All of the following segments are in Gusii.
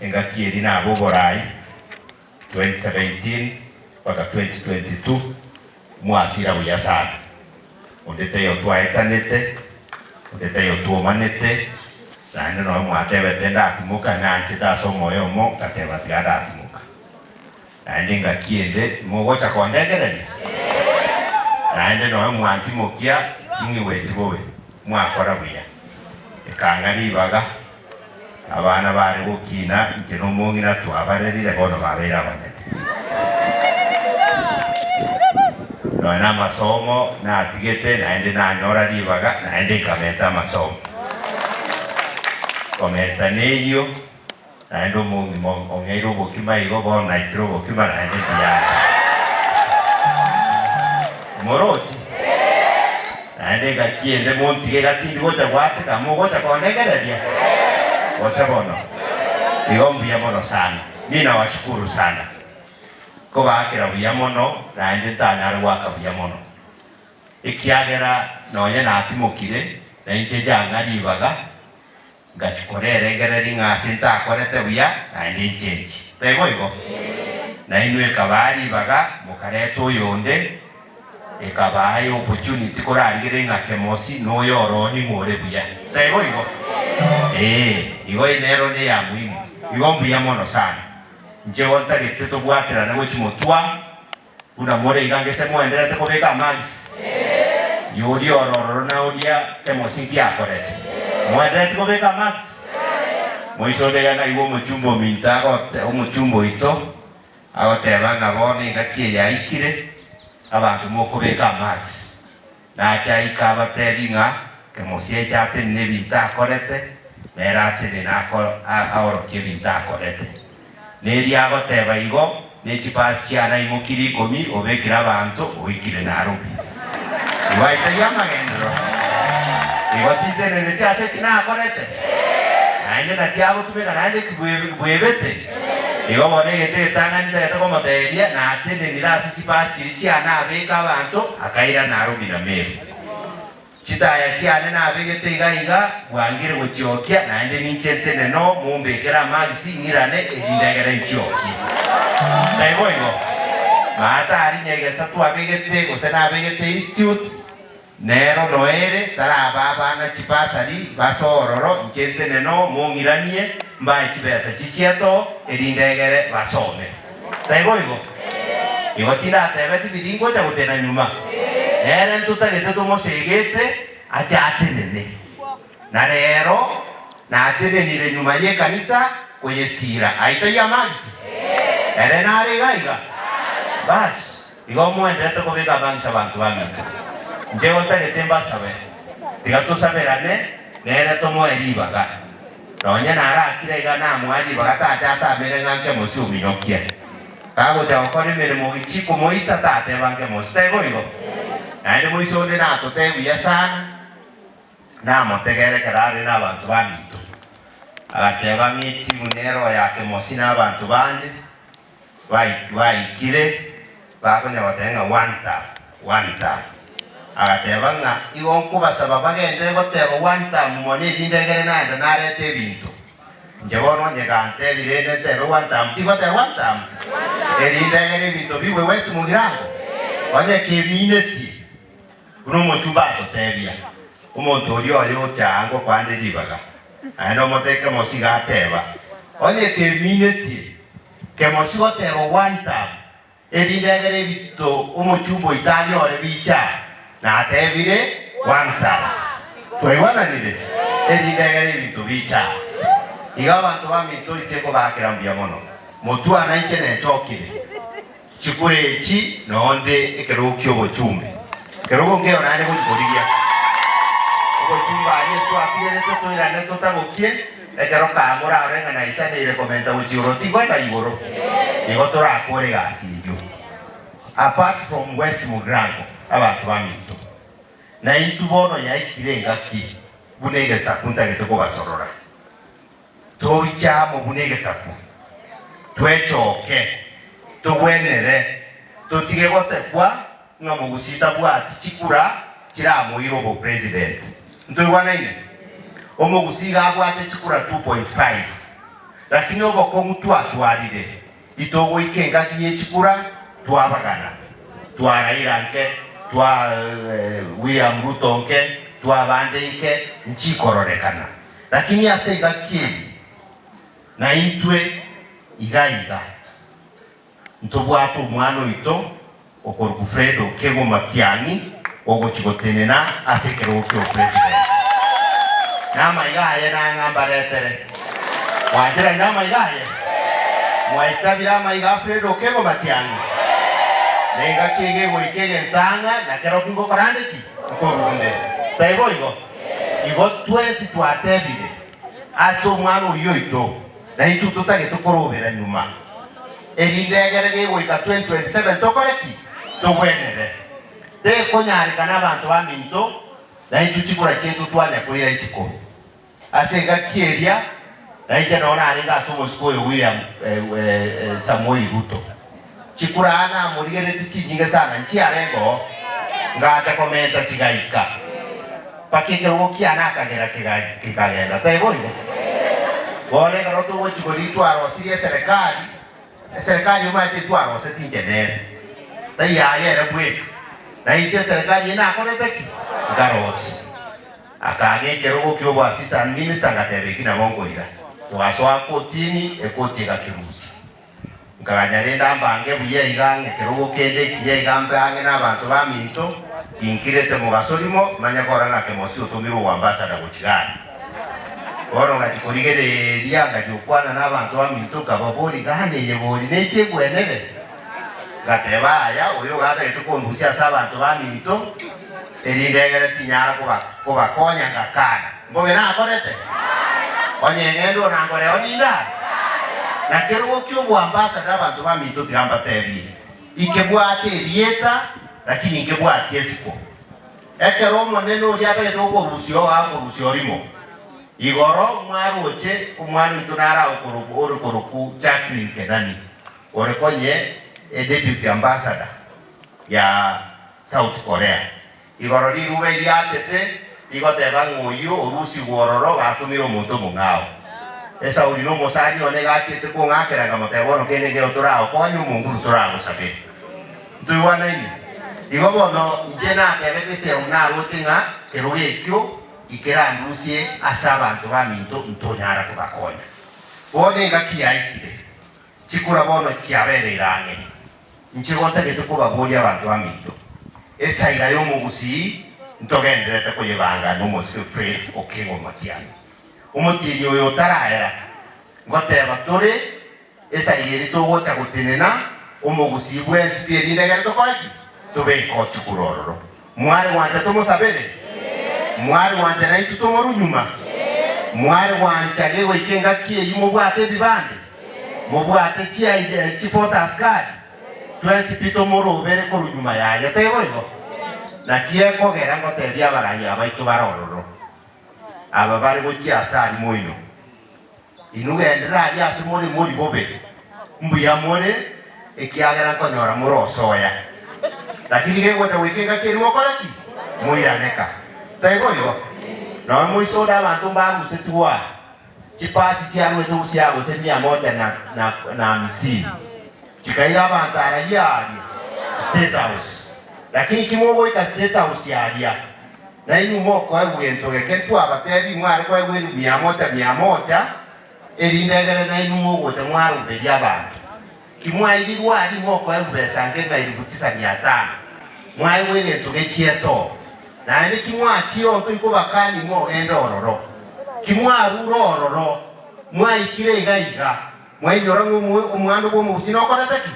Engaki eria nabe oboraai, 2017 mpaka 2022, mwasira buya sana. Onde taiyo twaetanete, onde taiyo twomanete, naende nonya mwatebete ndatimoka, nanchete ase omoyo omo, ngateba tiga ndatimoka. Naende engaki ende timogocha kondengereria? Naende nonya mwantimokia, ting'igweti bobe, mwakora buya. Ekang'a ribaga, abana bare gokina, inche na omong'ina twabarerire, bono babeire abanene. Nonya namasomo natigete, naende nanyora ribaga, naende nkamenta amasomo. Komenta neyio. Naende omong'ima ong'eire obokima igo, bono naitire obokima naende mbuya are. Morochi? Naende engaki ende montige iga tindi gocha goateka, mogocha kondengereria? Gose bono? Igo mbuya mono sana. Mi nawashukuru sana. Nkobaakera buya mono, naende ntanyare goaka buya mono. Ekiagera nonye natimokire, nainche njang'a ribaga, Ngachia korerengereria ng'a ase ntakorete buya, naende inchenchie. Taibo igo? Nainwe ekabaa ribaga mokareta oyonde, ekabaa eopportunity korarigereria ng'a Kemosi noyo oroo ning'o ore buya. Taibo igo? Ee, igo nero neya muhimu. Igo mbuya mono sana. Inche igo ntagete tobwaterane gochia motwa. Buna more iga ngese moenderete kobeka amagisi, yoria ore ororo na oria kemosi nkiakorete. Moendereti kobeka amagisi? Moise onde iga naigwe omochumba ominto agote omochumba oito agoteba ng'a bono engaki eye yaikire abanto mokobeka amagisi. Nache aike abatebi ng'a kemosi aito atenene ebinto akorete, nere atenene aorokie ebinto akorete. Neria agoteba igo, ne chipasi chiane aimokirie ikomi obekire abanto oikire Nairobi. Igo aitaiyo amagenderero. Igo tinteneneti ase eki nakorete? Naende naki agotumeka naende ki bwebete? Igo bono egento egetang'ani ntagete komoteebia, natenenire ase chipasi chiria chiane abeke abanto, akairana Nairobi na Meru. Chitaya chiane nabegete iga iga, bwangire gochiokia, naende ninche ntenene oo, mombekere amagisi, ng'irane, erinde egere nchiokie. Taibo igo? Maate aria nyegesa twabegete, gose nabegete institute, Nero noere taraba abana chibasari base ororo, inche ntenene oo, mong'iranie, mbae chibesa chichiete oo, erinde egere basome. Taibo igo? Igo tindatebeti biria ngocha gotena nyuma. Nere ntotagete tomosegete ache atenene. Na rero natenenire nyuma y'ekanisa koyesiira. Aye taiyo amagisi? Ere nare iga iga? Basi. Igo moenderete kobeka amang'isho abanto baminto. Inche igo ntagete mbasabe, tiga tosaberane nere tomoe ribaga. Nonye narakire iga namoa ribaga tacha atamere ng'a nkemosi ominyokia. Kagocha gokora emeremo gichi komoita tateba nkemosi. Taibo igo? Naende moise onde natotebie buya sana, namotegere ekero are nabanto baminto. Agateba ng'a etimu nero ya kemosi na abanto bande. Baikire, bakonya goteba ng'a one term, one term. Agateba ng'a igo nkobasaba bagenderere goteba one term mono erinde egere naende narete ebinto. Inche bono onye gantebire rende ntebe one term, tigoteba one term? Erinde egere ebinto bigwe West Mugirango? Onye keminetie, buna omochumba atotebia, omonto oria oye ocha ango kwande ribaga, naende omotebie kemosi iga ateba, onye keminetie, Kemosi goteba one term, erinde egere ebito omochumba oito anyore bicha, natebire one term. Twaigwananire? Erinde egere ebinto bicha. Iga abanto baminto inche nkobaakera mbuya mono. Motwana inche nechokire. Chikura echi nonde ekerogo ki'obochumbe. Ekerogo nkeo naende gochia korigia obochumbe aria Yeso atigerete toirane totabokie, ekero kamorarore ng'a naisaneire komenta gochia igoro tigoika igoro, igo torakore egasi eyio. Apart from West Mugirango, abanto baminto, naintwe bono yaikire engaki buna egesaku ntagete kobasorora. Toiche amo buna egesaku, twechoke, togwenere, totige gosekwa ng'a mogusii tabwati chikura chiramoire obopresident. Ntoigwanaine? Omogusii iga abwate chikura 2.5. Lakini obokong'u twatwarire, itogoika engaki ye chikura twabagana, twa Raila nke, twa William Ruto nke, twa bande nke, nchikororekana. Lakini ase engaki eye naintwe iga iga ntobwate omwana oito okorokwa Fred Okegwo Matiang'i ogochia gotenena ase ekerogo ki'obopresident. Namaiga aye nang'a mbaretere. Mwancherani namaiga aye? Mwaitabire amaiga a Fred Okegwo Matiang'i? Nengaki ege egoika egento ang'a na kerokio ngokora nde ki? Nkorunde. Taibo igo? Igo twensi twatebire ase omwana oyio oito, na intwe totagete korobera nyuma, erinde egere gegoika 2027 tokore ki? Togwenere. Tekonyarekana abanto baminto na intwe chikura chiaito twanya koira isiko. Ase engaki eria nainche noo narenge ase omosike oyo William Samoei Ruto. Chikura aa namorigeretie chinyinge sana nchiarenge oo, ngacha komenta chigaika mpaka ekerogo kiane akagera kekagenda. Taibo igo? Bono ekero togochia koria twarosirie eserekari, eserekari omanyete etwarosetie inche nere, taiyo aye ere bweka, na inche eserekari eye nakorete ki? Nkarosia. Akaanga ekerogo ki'oboassistant minister ngateba eki nabo nkoira. Togasoa kotini, ekoti egakerusia. Nkaganya rende ambange buya iga ang'e ekerogo kende ekiya iga mbe ang'e nabanto baminto, ginkirete mogaso rimo, manye korora ng'a Kemosi otomirwe oboambassador gochia Ghana. Bono ngachia korigereria, ngachia gokwana nabanto baminto, nkababoria, Ghana eye bori nechi egwenere? Ngateba, Aya, oyo iga atagete kondusia ase abanto baminto, erinde egere tinyara kobakonya ngakana. Mbobe nakorete? Onye ng'ende onangoreo ninde are? Na kerogo ki'oboambassador abanto baminto tiga mbatebie, Ikebwate erieta, lakini nkebwatie esiko. Ekero Omonene oria atagete gokorusia oo akorusia orimo. Igoro mwaroche omwana oito nare ore korokwa Jacqueline Kenani, ore konye edeputy ambassador ya South Korea. Igoro riruba eriachete rigoteba ng'a oyio orusigwe ororo batomire omonto omong'ao. Esauli nomosani one gachete kong'akera nkamotebia bono kende nkeiyo toragokonye omonguru toragosabere. Ntoigwanaine? Igo bono inche natebete esemo naroche ng'a kerogo ekio gikerandusie ase abanto baminto ntonyara kobakonya. Bono engaki yaikire, chikura bono chiabereire ang'e. Inche gotagete kobaboria abanto baminto, esaiga y'omogusii ntogendererete koyebanga nomosike Fred Okengo Matiang'i. Omotienyi oyo otaraera, ngoteba tore esaiga eri togocha gotenena omogusii bwensi pi erinde egere tokore ki? Tobeke ochukuru ororo. Mware gwancha tomosabere? Mware gwancha naintwe tomorwe nyuma? Mware gwancha gegoika engaki eyio mobwate ebibande? Mobwate chiaide chivoters card? Twensi pi tomorobere korwa nyuma yaye, taibo igo? Naki ekogera ngotebia abarai abaito bare ororo, aba bare gochia ase aria moino, Inwe genderera aria ase more mori bobe, mbuya more, ekiagera nkonyora more osoya. Lakini gegocha goika engaki eria mokore ki? Moiraneka. Taibo igo? Nonya moisonde abanto mbarusetigwe aa, chipasi chiaruete gose aa gose mia moja na na na hamsini, chikaira abanto arayia aaria State House. Lakini kimogoika State House aria, Nainwe mokoegwa gento geke ntwabatebi, mware koegwa elifu mia moja mia moja, erinde egere nainwe mogocha mwaruberia abanto. Kimwairirwe aria mokoegwa besa nke ng'a elifu tisa mia tano, mwaegwa egento gechiete oo. Naende kimwachire oo toikobakania mogende ororo. Kimwarure ororo, mwaikire iga iga, Mwainyora ng'a omwando bw'omogusii nokorete ki?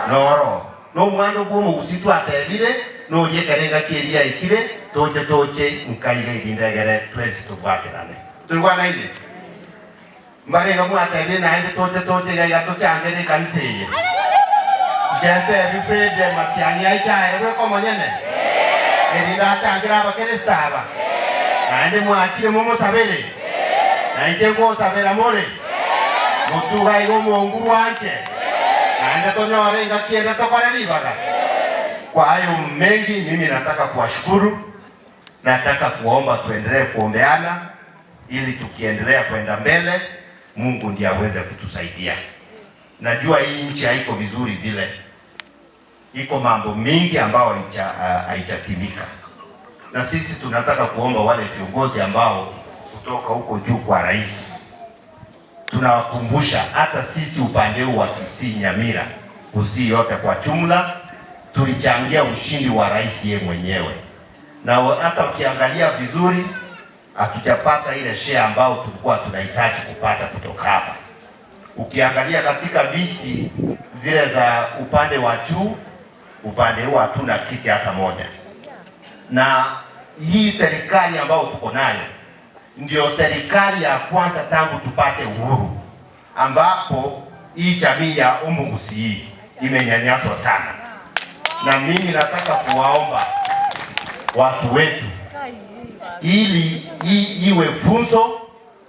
Noro. Nomwando bw'omogusii twatebire, noria ekero engaki eria yaikire, toche toche nka iga erinde egere twensi tobwaterane. Toigwanaine? Mbare iga mwatebire naende toche toche iga iga tochangere ekanisa eye. Inche ntebi Fred Matiang'i aiche aere bweka omonyene, erinde achangere abakeresito aba. Naende mwachire momosabere, na inche ngosabera more. Motuga iga omonguru anche, naende tonyore engaki ende tokore ribaga. Kwa hayo mengi mimi nataka kuwashukuru, nataka kuomba tuendelee kuombeana ili tukiendelea kwenda mbele. Mungu ndiye aweze kutusaidia. Najua hii nchi haiko vizuri vile, iko mambo mingi ambayo haijatimika, na sisi tunataka kuomba wale viongozi ambao kutoka huko juu kwa rais, tunawakumbusha hata sisi upande huu wa Kisii Nyamira, Kisii yote kwa jumla tulichangia ushindi wa rais ye mwenyewe, na hata ukiangalia vizuri hatujapata ile share ambayo tulikuwa tunahitaji kupata kutoka hapa. Ukiangalia katika viti zile za upande wa juu, upande huu hatuna kiti hata moja, na hii serikali ambayo tuko nayo ndio serikali ya kwanza tangu tupate uhuru ambapo hii jamii ya Omugusii imenyanyaswa sana, na mimi nataka kuwaomba watu wetu ili hii iwe funzo,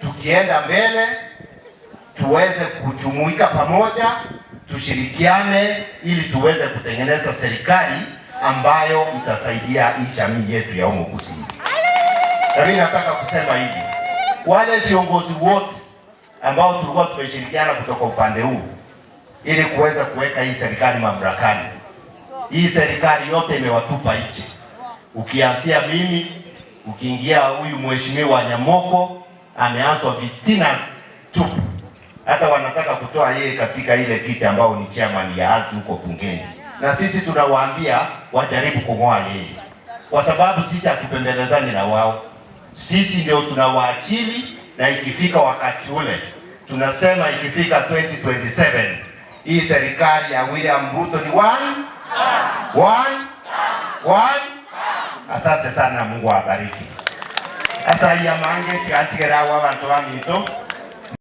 tukienda mbele tuweze kujumuika pamoja, tushirikiane ili tuweze kutengeneza serikali ambayo itasaidia hii jamii yetu ya Omugusii. Na mimi nataka kusema hivi, wale viongozi wote ambao tulikuwa tumeshirikiana kutoka upande huu ili kuweza kuweka hii serikali mamlakani, hii serikali yote imewatupa nje, ukianzia mimi, ukiingia huyu mheshimiwa Nyamoko ameanzwa vitina tupu, hata wanataka kutoa yeye katika ile kiti ambao ni chairman ya ardhi huko bungeni, na sisi tunawaambia wajaribu kung'oa yeye, kwa sababu sisi hatupembelezani na wao, sisi ndio tunawaachili, na ikifika wakati ule tunasema ikifika 2027 hii serikali ya William Ruto ni one, one, one. Asante sana, Mungu awabariki. Asa ya mange tigatigera wa bantu ba minto.